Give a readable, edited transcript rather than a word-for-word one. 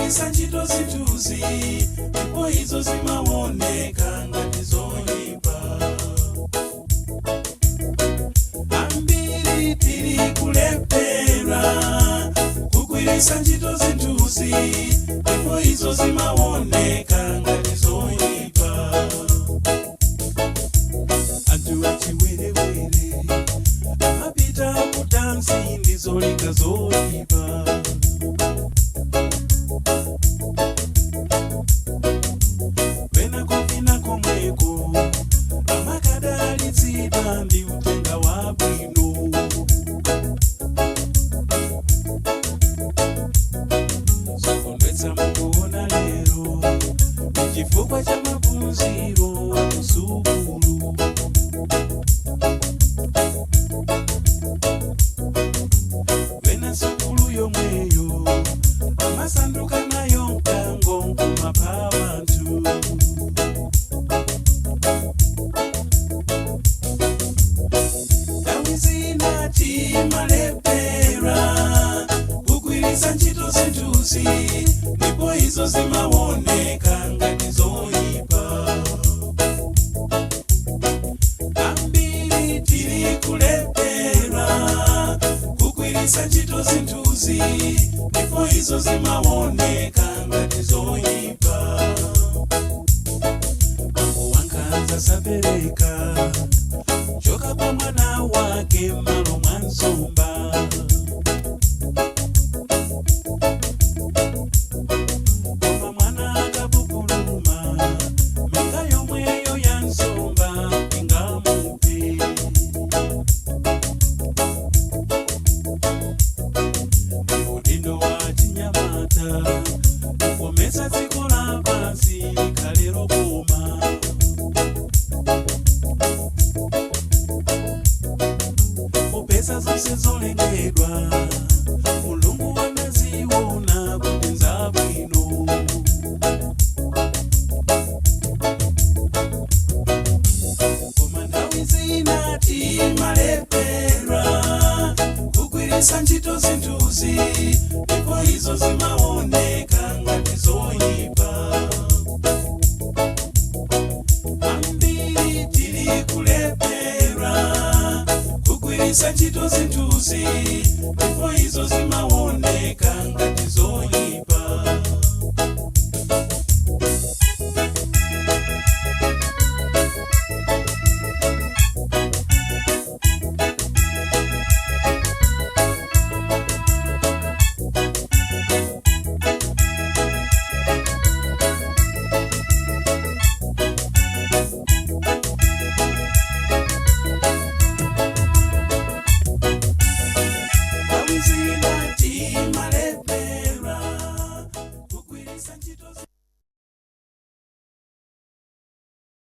Kugwiritsa ntchito zinthuzi, ndipo izo zimaoneka ngati zoyipa. Ambiri tili kulephera kugwiritsa ntchito zinthuzi, ndipo izo zimaoneka ngati zoyipa. Anthu achiwerewere amapita kudansi ndi zolinga zoyipa. Pena kupina komweko amakadalitsidwa ndi utenga wabwino. Zokondwetsa mukuona lero ndi chifukwa cha maphunziro akusukulu. Pena sukulu yomweyo amasanduka nayo mkango nkumapha wanthu. Nthawi zina timalephera kugwiritsa ntchito zinthuzi, ndipo izo zimaoneka ngati zoyipa. Ambiri tili kulephera kugwiritsa ntchito zinthuzi, ndipo izo zimaoneka ngati zoyipa. Bambo wankhanza sapereka njoka kwa mwana wake malo mwa nsomba. Koma mwana akapupuluma, minga yomweyo ya nsomba ingamuphe. Udindo wa chinyamata kukomesa dziko lapansi likhale lokoma. Popeza zonse zolengedwa Mulungu anaziona kuti nzabwino. Koma nthawi zina timalephera kugwiritsa ntchito zinthuzi, ndipo izo zimaoneka ngati zoyipa. Ambiri tili kulephera kugwiritsa ntchito zinthuzi,